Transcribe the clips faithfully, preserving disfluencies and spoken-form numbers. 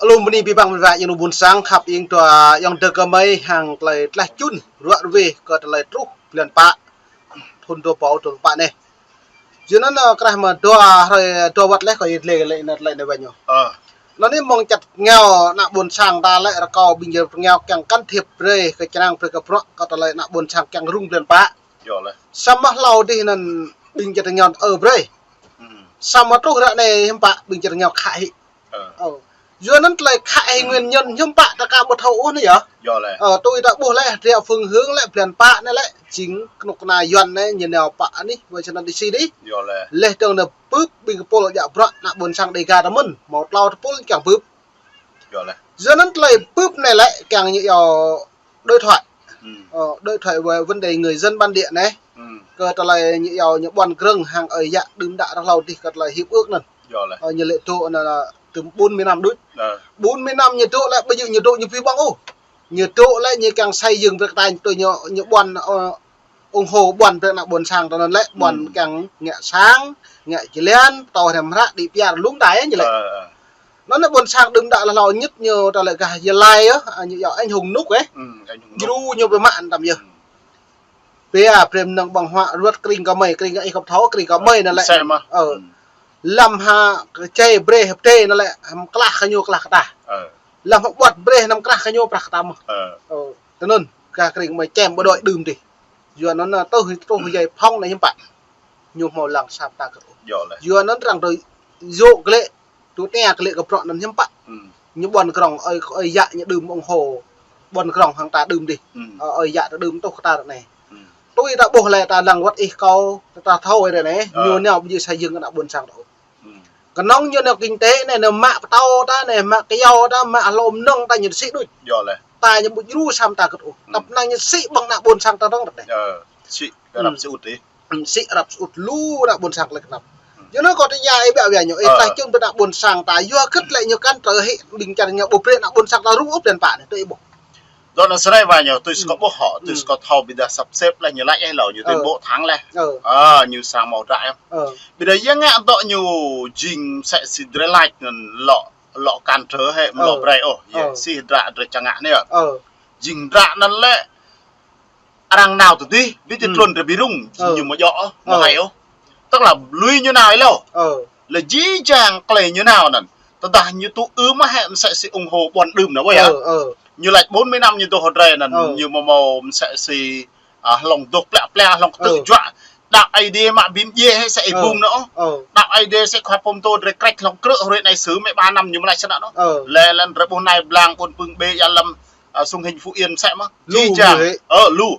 Alum bơni abih bang mơnuih ƀing ƀôn sang khăp ing tua ayŏng adơi gơmơi hăng tơlơi tlaih čun ruă rơwe kơ tơlơi truh blan pă thun dua rơbâo dua pluh pă anai. Yua anŭn, ơ, krah mă dua hrơi dua wơ̆t laih kơ yit lĕ lĕ anŭn tơlơi anai wơ̆t ñu. Ơ. Anŭn anai mơ̆ng čăt rơngiao ană ƀôn sang ta lĕ rơkâo ƀing jơlan rơngiao kiăng can thiệp brơi kơ črang brơi kơ bruă kơ tơlơi ană ƀôn sang kiăng rŭng blan pă. Yơh lĕ. Samơ̆ hlâo dih anŭn ƀing čăt rơngiao ơ brơi. Hmm. Samơ̆ truh ră anai hiư̆m pă ƀing čăt rơngiao khă hĭ. Ơ. Ơ. Yua anŭn tơlơi khă hĭ nguyên nhân hiư̆m pă ta ka ƀu thâo ôh anai yơh. Yơh lĕ. Ơ, tui ta ƀuh lĕ, hơdră phương hướng lĕ, blan pă anai lĕ, jing kơnuk kơna Yuan anai, ñu nao pă anih, wơ̆t čơnăn đĭ si đih. Yơh lĕ. Laih dơ̆ng anai bưp ƀing kơpul djă bruă ană ƀôn sang Đêga ta mơ̆n, hmâo tlâo tơpul kiăng bưp. Yơh lĕ. Yua anŭn tơlơi bưp anai lĕ, kiăng ñu yua đối thoại. Hmm. Ơ, đối thoại với vấn đề người dân bản địa anai. Hmm. Kơ tơlơi ñu yua ñu ƀuăn grơ̆ng hăng ơi yă đưm đă ră hlâo dih kơ tơlơi hiệp ước anŭn. Yơh lĕ. Ơ, ñu lĕ dŏ anŭn anŭn tơm bốn mươi năm đôč. Ơ. Bốn mươi năm ñu dŏ lĕ, ƀu djơ̆ ñu dŏ ñu pi ƀơ̆ng ôh. Ñu dŏ lĕ ñu kiăng xây dựng brơi kơ ta tui ñu, ñu ƀuăn, ơ, ủng hộ ƀuăn brơi ană ƀôn sang ta anŭn lĕ, ƀuăn kiăng ngă sang, ngă jơlan, pơtô hrăm hră, đĭ piar lŏm tai ñu lĕ. Ơ, ơ. Anŭn anai ƀôn sang đưm đă ră hlâo ñĕt ñu ta lĕ gah Gia Lai yơh, ơ, ñu yua anh hùng Nút ĕh. Hmm, anh hùng Nút. Djru ñu ƀu mă anŭn tăm yơh. Hmm. Pia brem năng ƀơ̆ng huă ruăt kring gơmơi, kring gơmơi khăp thâo, kring gơmơi anŭn lĕ. Mơsĕ mơ̆n. Ơ. Hmm. Lăm ha kơčei brơi hơp tê anŭn lĕ, hăm klah kơ ñu klah kơ ta. Ơ. Lăm ha ƀuăt brơi năm klah kơ ñu prah kơ ta mơ̆n. Ơ. Ơ. Tui anŭn, gah kring gơmơi čem bộ đội đưm dih. Yua anŭn anŭn tơl, tơl hơjai phong anai hiư̆m pă. Ñu hmâo lăng sa mơta kơ. Yơh lĕ. Yua anŭn arăng tui yua glĕ, tui tia glĕ kơ bruă anŭn hiư̆m pă. Hmm. Ñu ƀuăn grơ̆ng ơi, ơi yă ñu đưm ủng hộ. Ƀuăn grơ̆ng hăng ta đưm dih. Hmm. Ơ, ơi yă ta đưm tuh kơ ta ră anai. Hmm. Tui ta ƀuh lĕ ta lăng wơ̆t ih kâo, ta thâo ră anai. Ơ. Ñu nao ƀu djơ̆ xây dựng ană ƀôn sang ta. Hmm. Kơnơ̆ng ñu nao kinh tế anai, nao mă pơtâo ta anai, mă kơyâo ta, mă hlô mơnơ̆ng ta ñu sĭ đôč. Yơh lĕ. Ta ñu ƀu djru sa mơta kơ ôh. Hmm. Tăp năng ñu sĭ ƀơ̆ng ană ƀôn sang ta rŏng ră anai. Ơ, sĭ, hmm, ră rơsŭt dih. Hmm, sĭ ră rơsŭt lu ană ƀôn sang tơlơi kơnăp. Hmm. Yua anŭn kâo tơña ih biă biă ñu, ih, ơ, tlaih čun brơi ană ƀôn sang ta, yua hơget lĕ ñu kăn tơlơi hĭ ƀing čar rơngiao ƀu brơi ană ƀôn sang ta rŭng ôh blan pă anai, tui ih ƀuh. Dŏ anŭn sơrai wa ñu, tui, hmm, kâo ƀuh hŏ, tui, hmm, kâo thâo ƀiădah săp sĕp laih ñu laĭ ih hlâo, ñu, ơ, tuyên bố thắng laih. Ơ. Ơ, ñu sang hmâo dră ih. Ơ. Ƀiădah yua ngă dŏ ñu jing mơsĕ si drơi laĭ anŭn lŏ, lŏ cản trở hĭ, ơ, lŏ brơi ôh, yua, ơ, si dră drơi čang ngă anai. Ơ. Jing dră anŭn lĕ arăng nao tơ dih, ƀiădah, hmm, tơlơi drơi ƀu rŭng, ơ, ñu ƀu djơ̆ ôh, ƀu, ơ, hai ôh. Tức là lui ñu nao ih hlâo. Ơ. Lĕ jih jang tơlơi ñu nao anŭn. Tơdah ñu tŭ ư mă hĭ mơsĕ si ủng hộ ƀuăn đưm anŭn, ơ, yơh. Ơ. Ñu laĭ bốn mươi năm ñu dŏ hơdrơi anŭn, ơ, ñu hmâo hmâo mơsĕ si, ơ, hlŏng dŏ plĕ plĕ, hlŏng kơtư̆, ơ, juă. Đăo Aê Diê mă bim djiê hĭ mơsĕ ih, ơ, bum anŭn ôh. Ơ. Đăo Aê Diê mơsĕ khua pơtô drơi krĕč hlŏng krư̆ hrơi anai sư̆ mơ̆ ba năm ñu mă laĭ sơnăn anŭn ôh. Ơ. Lĕ lăn drơi ƀuh anai blang ƀôn pưng bê ia lăm, ơ, Sông Hinh Phú Yên mơsĕ mơ̆n. Lu jih jang. Ơ, lu.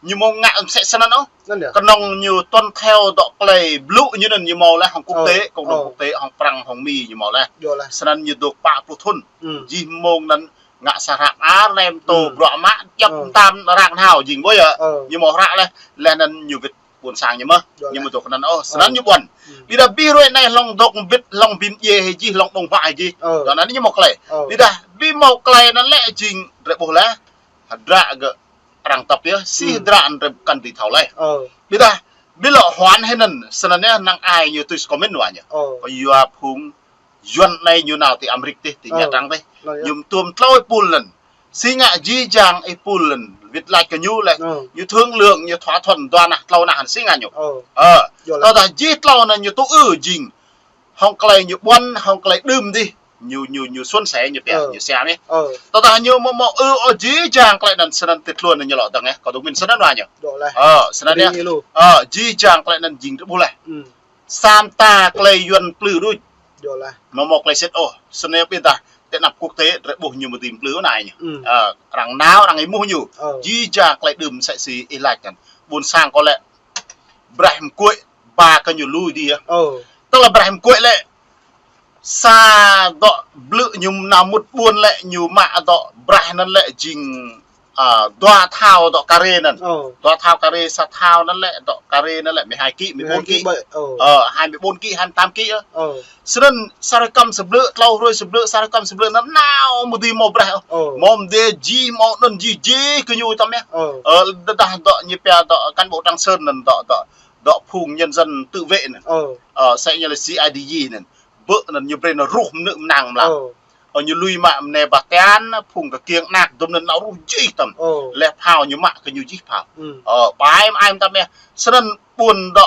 Ñu hmâo ngă mơsĕ sơnăn ôh. Anŭn yơh. Kơnơ̆ng ñu tuân theo dŏ tơlơi blŭ ñu anŭn ñu hmâo laih hăng quốc tế, cộng đồng quốc tế, hăng Prăng, hăng Mi ñu hmâo laih. Yơh laih. Sơnăn ñu dŏ pă pluh thŭn. Hmm. Jih mơ̆ng anŭn ngă sa hră ar lem tô, hmm, bruă mă djăp, hmm, tam arăng nao jing ƀuh yơh. Ơ. Ñu hmâo hră laih, laih anŭn ñu wĭt ƀôn sang ñu mơ̆n. Yơh laih. Ñu ƀu dŏ kơ anŭn ôh. Sơnăn, ơ, ñu ƀuăn. Hmm. Ƀiădah ƀiă hrơi anai hlŏng dŏ ƀĭt, hlŏng bim djiê hĭ jih, hlŏng đung huă hĭ jih. Ơ. Dŏ anŭn ñu hmâo tơlơi. Ơ. Ƀiădah ƀu hmâo tơlơi anŭn lĕ jing drơi ƀuh laih. Hơdră gơ̆ arăng tăp yơh, si, hmm, hơdră anŭn drơi kăn dưi thâo laih. Ơ. Ƀiădah, ƀiă lŏ huan hĭ anŭn, sơnăn yơh năng ai ñu tui comment wa ñu. Ơ. Kơ yua phung Yuan anai ñu nao ti Amrik tih, ti, ơ, Nha Trang tih. Anŭn yơh. Ñu tuôm tlâo ih pul anŭn. Si ngă jih jang ih pul anŭn, wĭt laĭ kơ ñu laih. Ơ. Ñu thương lượng, ñu thỏa thuận dua nah, tlâo nah, si ngă ñu. Ơ. Ơ. Yơh laih. Tơdah jih tlâo anŭn ñu tŭ ư jing. Hăng tơlơi ñu ƀuăn, hăng tơlơi đưm dih. Ñu, ñu, ñu suôn sẻ, ñu pia, ơ, ñu siam ih. Ơ. Tơdah ñu hmâo, hmâo ư ôh jih jang tơlơi anŭn sơnăn tih tluôn ñu lŏ dơ̆ng ih. Kâo dŏ min sơnăn wa ñu. Dŏ laih. Ơ, sơnăn yơh. Ơ, jih jang tơlơi anŭn jing drơi ƀuh laih. Hmm. Sa mơta tơlơi Yuan plư đôč. Dŏ laih. Hmâo hmâo tơlơi sĭt ôh. Sơnăn ƀiădah ti anăp quốc tế drơi ƀuh ñu mơ̆ dưi plư anai ñu. Hmm. Ơ, arăng nao, arăng êmuh ñu. Ơ. Jih jang tơlơi đưm mơsĕ si ih laĭ anŭn. Ƀôn sang kâo lĕ braih mơkuĕ ba kơ ñu lui dih yơh. Ơ. Tức là braih mơkuĕ lĕ sa dŏ blư̆ ñu nao mŭt ƀuôn lĕ ñu mă dŏ braih anŭn lĕ jing, ơ, dua thao dŏ kare anŭn. Ơ. Dua thao kare, sa thao anŭn lĕ dŏ kare anŭn lĕ mười hai ký, mười bốn ký. Mười hai ký ƀơi, ơ. Ơ, hai mươi bốn ký, hai mươi tám ký, ơ. Ơ. Sơnăn sa hrơi kăm sa blư̆, tlâo hrơi sa blư̆, sa hrơi kăm sa blư̆, anŭn nao mơ̆ dưi hmâo braih. Ơ. Hmâo mơdê jih, hmâo anŭn jih, jih kơ ñu tăm yơh. Ơ. Ơ, tơdah dŏ ñu pia dŏ cán bộ Trường Sơn anŭn dŏ, dŏ, dŏ phung nhân dân tự vệ anŭn. Ơ. Ơ, sĕ ñu lĕ C I D anŭn. Bơ anŭn ñu brơi anŭn ruh mơnơ̆ng mơnăng mlam. Ơ. Ơ, ñu lui mă mơnai Ba Tian, phung kơ kiăng anak, dŭm anŭn nao ruh jih tăm. Ơ. Leh phao ñu mă kơ ñu jih phao. Ơ, ƀai mă ai mơtam yơh. Snăn ƀuôn dŏ,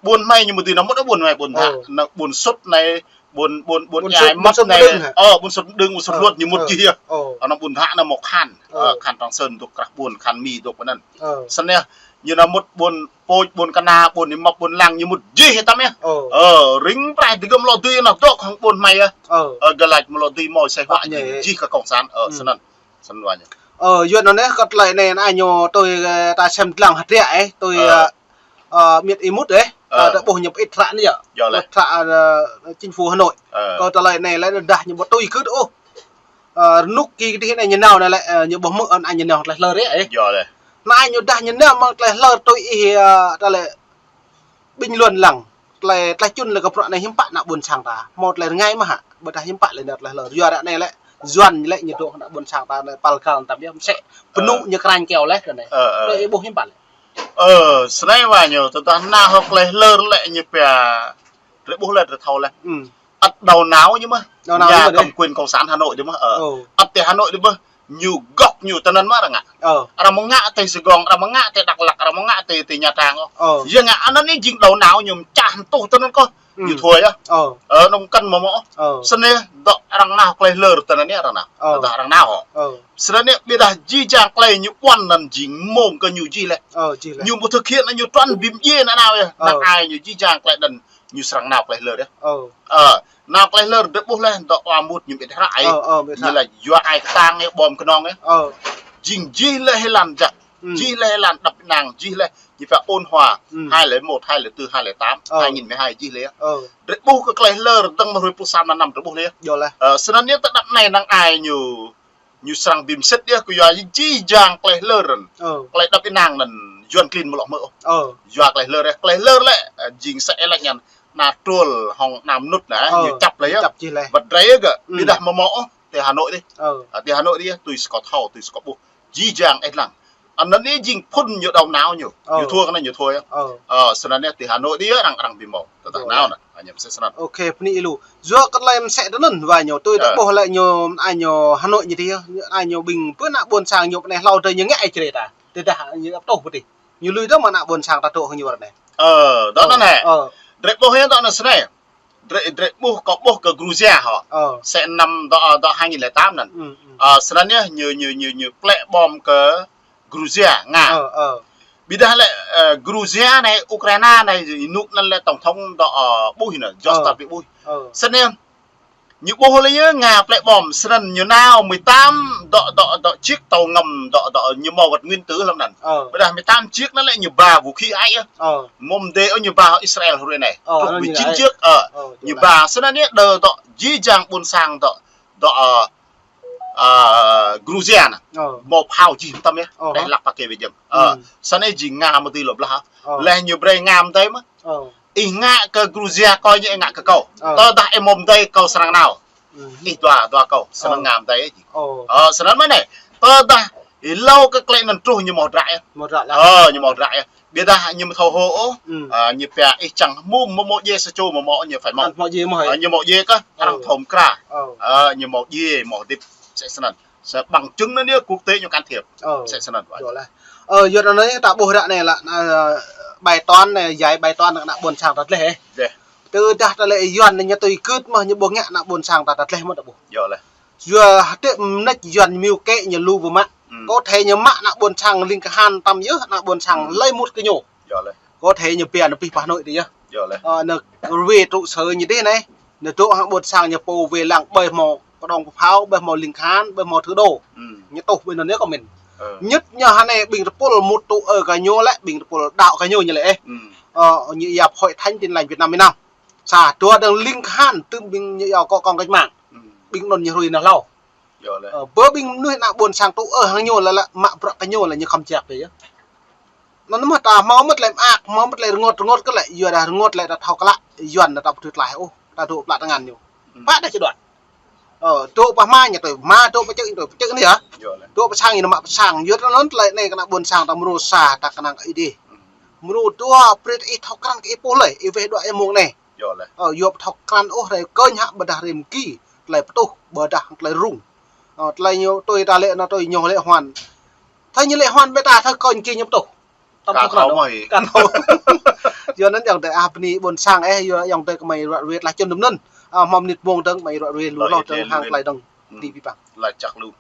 ƀuôn hmei ñu mơ̆ dưi nao mŭt ƀuôn hmei ƀuôn Dhă. Ơ. Nao ƀuôn Sŭt anai, ƀuôn, ƀuôn, ƀuôn Ƀuôn Ai Sŭt, Măt ƀuôn Sŭt anai. Mơđưng hă? Ơ, ƀuôn Sŭt Mơđưng, ƀuôn Sŭt Ơ. Luôt ñu mŭt Ơ. Jih yơh. Ơ. Anŭn ƀuôn Dhă anai mơ̆ Khan. Ơ. Ơ, Khan Trong Sơn dôk krah ƀuôn, Khan Mi dôk ƀuôn anŭn. Ơ. Snăn yơh, ñu nao mŭt ƀuôn Pôč, ƀuôn Kơna, ƀuôn Ih Măp, ƀuôn Lăng, ñu mŭt jih tăm yơh. Ơ. Ơ, ring prai dơgơ̆m lŏ dưi nao dŏ hăng ƀuôn hmei yơh. Ơ. Ơ, gơ̆ laĭ mơ̆ lŏ dưi mơ̆ sai huă jih kơ cộng sản. Ơ, snăn. Snăn wa ñu. Ơ, yua anŭn yơh, kơ tơlơi anai, anai ñu tui, ơ, ta sem dlăng hơdră, ơ, tui, ơ, ơ, miêt ih mŭt, ơ, ta dŏ ƀuh ñu pơit hră anai yơh. Yơh lĕ. Pơit hră, ơ, chính phủ Hà Nội. Ơ. Kơ tơlơi anai lĕ dah ñu ƀu tui kưt ôh. Ơ, rơnŭk ki kơdih anai ñu nao anai lĕ, ơ, ñu ƀuh mơ̆ anai ñu nao tlaih hlơr yơh. Yơh lĕ. Anai ñu dah ñu nao mơ̆ng tlaih hlơr tui ih, ơ, ta lĕ bình luận lăng. Tlaih, tlaih čun lĕ kơ bruă anai hiư̆m pă ană ƀuôn sang ta. Hmâo tlaih rơngai mơ̆ hă. Ƀôdah hiư̆m pă lĕ nao tlaih hlơr. Yua ră anai lĕ, Yuan lĕ ñu dŏ ană ƀuôn sang ta anai păl kral tam yơh mơsĕ. Pơnŭ ñu krăn keo leh kơ anai. Ơ, ơ. Tui ih ƀuh hiư̆m pă lĕ. Ơ, snei wa ñu, tơdah nao hŏk tlaih hlơr lĕ ñu pia, drei ƀuh leh, drei thâo leh. Ăt đầu não ñu mơ̆n. Đầu não ñu mơ̆n, cầm quyền cộng sản Hà Nội dih mơ̆n. Ơ. Ăt ti Hà Nội dih mơ̆n. Ñu gốc ñu tơ anŭn mơ̆n arăng ngă. Ơ. Arăng mơ̆ ngă ti Sài Gòn, arăng mơ̆ ngă ti Dak Lak, arăng mơ̆ ngă ti, ti Nha Trang ôh. Ơ. Yua ngă anŭn anai jing đầu não ñu mơčah tuh tơ anŭn kơh. Ñu thâo yơh. Ơ. Ơ, anŭn kăn mơ̆ mơ̆. Ơ. Snei dŏ arăng nao tlaih hlơr tơ anŭn anai arăng nao. Ơ. Tơdah arăng nao hŏ. Ơ. Snei anai ƀiădah jih jang tlaih ñu ƀuăn anŭn jing mơ̆ng kơ ñu jih leh. Ơ, jih leh. Ñu ƀu thực hiện anŭn ñu truăn bi mdjiê ană nao yơh. Ơ. Năng ai ñu jih jang tlaih anŭn ñu srăng nao tlaih hlơr yơh. Ơ. Ơ, nao tlaih hlơr drei ƀuh leh dŏ wa mŭt ñu ƀiă hră ai. Ơ, ơ, ƀiă hră. Ñu laĭ yua ai kơtang yơh bom kơnong yơh. Ơ. Jing jih leh hơlan jăk. Jih leh hơlan đăp năng, jih leh ñu pia ôn hòa. Hai lẻ một, hai lẻ tư, hai lẻ tám, hai nghìn mười hai jih leh. Ơ. Drei ƀuh kơ tlaih hlơr dơ̆ng mơ̆ hrơi pluh sa mlan năm drei ƀuh leh. Yơh leh. Ơ, snăn anai tơdăp anai năng ai ñu ñu srăng bi msĕt yơh, kơ yua jih jang tlaih hlơr. Ơ. Tlaih đăp ih năng anŭn Yuan klin mơ̆ lŏ hmư̆ ôh. Ơ. Yua tlaih hlơr yơh, tlaih hlơr lĕ, ơ, jing sa ih laĭ ñăn, ană truôl hŏng ană mơnŭt anai, ơ, ñu čăp leh yơh. Čăp jih leh. Wăt drei yơh gơ̆, ƀiădah mơ̆ mơ̆ ôh, ti Hà Nội dih. Ơ. Ơ, ti Hà Nội dih, tui sa kâo thâo, tui sa kâo ƀuh. Jih jang ih lăng. Anŭn anai jing phŭn ñu đầu não ñu. Ơ. Ñu thâo kơ anai ñu thâo yơh. Ơ. Ơ, snăn anai ti Hà Nội dih arăng, arăng bi mâo. Tơdah nao anai, ñu msĕ snăn. Ơ. Ok, bơni ih lu. Yua kơ tlaih msĕ tơ anŭn wa ñu, tui ta ƀuh lĕ ñu, anai ñu Hà Nội ñu dih, anai ñu ƀing pơ ană ƀuôn sang ñu pơ anai hlâo drei ñu ngă ai črê ta. Tơdah ñu ăp tuh pơ dih. Ñu lui dơ̆ng mơ̆ ană ƀuôn sang ta dŏ hăng ñu ră anai. Ơ, dŏ anŭn hĕ. Ơ. Drei ƀuh yơh dŏ anŭn snei. Drei, drei ƀuh, kâo ƀuh kơ Georgia hŏ. Ơ. Sa năm dŏ, dŏ hai nghìn lẻ tám anŭn. Ơ, snăn yơh ñu, ñu, ñu, ñu plĕ bom kơ Georgia, Nga. Ơ, ơ. Ƀiădah lĕ, ơ, Georgia anai, Ukraina anai, ñu anŭn lĕ tổng thống dŏ, ơ, ƀuh anŭn, Joseph ƀuh. Ơ. Snăn yơh. Ñu ƀuh leh yơh Nga plĕ bom, snăn ñu nao mười tám dŏ, dŏ, dŏ chiếc tàu ngầm dŏ, dŏ ñu mâo vật nguyên tử hlăm anŭn. Ơ. Ƀiădah mười tám chiếc anŭn lĕ ñu ba vũ khí ai yơh. Ơ. Mơ̆ mdê ôh ñu ba Israel hrơi anai. Ơ, truh anŭn mười chín chiếc, ơ. Ơ, ñu ba, snăn anai đơ dŏ jih jang ƀuôn sang dŏ, dŏ, ơ, ơ, Georgia anŭn. Ơ. Mâo phao jih mơtam yơh. Ơ. Đeh lăp pă kơ wĕ jăm. Ơ. Snăn anai jing Nga mơ̆ tui lŏ blah. Ơ. Leh ñu brei Nga mơtam mơ̆. Ơ. Ih ngă kơ Georgia kơ ñu, ih ngă kơ kâo. Ơ. Tơdah ih mâo mdei kâo srăng nao. Ih dua, dua kâo, snăn Nga mdei ih. Ơ, snăn mơ̆ anai. Tơdah ih hlâo kơ tlaih anŭn truh ñu mâo dră yơh. Mâo dră lah. Ơ, ñu mâo dră yơh. Ƀiădah ñu mơ̆ thâo hŏ ôh. Ơ, ñu pia ih čang hmư̆ mơ̆ mâo djiê sa čô mơ̆ mâo ñu phải mâo. Mâo djiê mơ̆ hă? Ơ, ñu mâo djiê kơh, arăng thâo mơkra. Ơ, ñu mâo djiê, mâo hơdip, msĕ snăn. Sa bằng chứng anŭn yơh quốc tế ñu can thiệp. Ơ. Msĕ snăn. Yơh leh. Ơ, yua anŭn ta ƀuh ră anai lĕ, ơ, bài toán anai, giải bài toán ană ƀuôn sang ta tlaih, ơ. Tơdah ta lĕ Yuan anai ñu tui kưt mơ̆ ñu ƀu ngă ană ƀuôn sang ta, ta tlaih mơ̆ ta ƀuh. Yơh leh. Yua hơdip mơneč Yuan mơ̆ kĕ ñu lu ƀu mă. Có thể ñu mă ană ƀuôn sang ling kơhan tam yơh, ană ƀuôn sang lĕ mŭt kơ ñu. Yơh leh. Có thể ñu pia anŭn pih pah Hà Nội dih yơh. Yơh leh. Ơ, anŭn wĕ trụ sở ñu dih anai. Anŭn dŏ hăng ƀuôn sang ñu pô wĕ lăng ƀơi hmâo kơđông kơphao, ƀơi hmâo ling kơhan, ƀơi hmâo thư đô. Ñu tuh ƀơi anŭn yơh kơ mĭn. Ơ. Nhất ñu anai ƀing tơpul mŭt tŭ ư kơ ñu lĕ, ƀing tơpul đaŏ kơ ñu ñu lĕ, ơ. Ơ, ñu yap Hội Thánh Tin Lành Việt Nam Việt Nam. Sa, dua dơ̆ng ling kơhan tơm ƀing ñu yap kơ kông cách mạng. Ƀing anŭn ñu hrui anŭn hlâo. Yơh leh. Ơ, bơ ƀing mơnuih ană ƀuôn sang tŭ ư hăng ñu lĕ, lĕ mă bruă kơ ñu lĕ ñu khŏm jăk pơ yơh. Anŭn mơ̆ ta hmâo mơ̆t lĕ mơak, hmâo mơ̆t lĕ rơngot, rơngot kơ lĕ, yua dah rơngot lĕ ta thâo klă, Yuan ta ƀu tui tlaih ôh, ta dŏ plah tơngan ñu. Pă dah čơđuăt. Ơ, dŏ pơ hma ñu tui hma, dŏ pơ čư̆ ñu tui pơ čư̆ anai yơh. Yơh leh. Dŏ pơ sang ñu mă pơ sang, yua anŭn tlaih anai kơ ană ƀuôn sang ta mrô sa ta kơnang kơ Ơi Adai. Mrô dua brơi ih thâo krăn kơ ih pô leh, ih weh dua ih mông anai. Yơh leh. Ơ, yua ƀu thâo krăn ôh rai kơnh hă ƀôdah rai mơki. tơlơi pơtuh, ƀôdah tơlơi rŭng. Ơ, tơlơi ñu tui ta lĕ anŭn tui ñu lĕ huan. Thâo ñu lĕ huan ƀĕ ta thâo kơ ñu kơ ñu pơtuh. Tăm kơ thâo mơi. Kăn thâo. Yua anŭn yŏng tơi ah bơni ƀôn sang eh, yua yŏng tơi kơ mơi ruai ruai tơlơi čun dŭm anŭn. Ơ, hmâo mơnit mông dơ̆ng mơi ruai ruai lu lŏ dơ̆ng hăng tơlơi dơ̆ng. Đi pi păng. Laih čăk lu.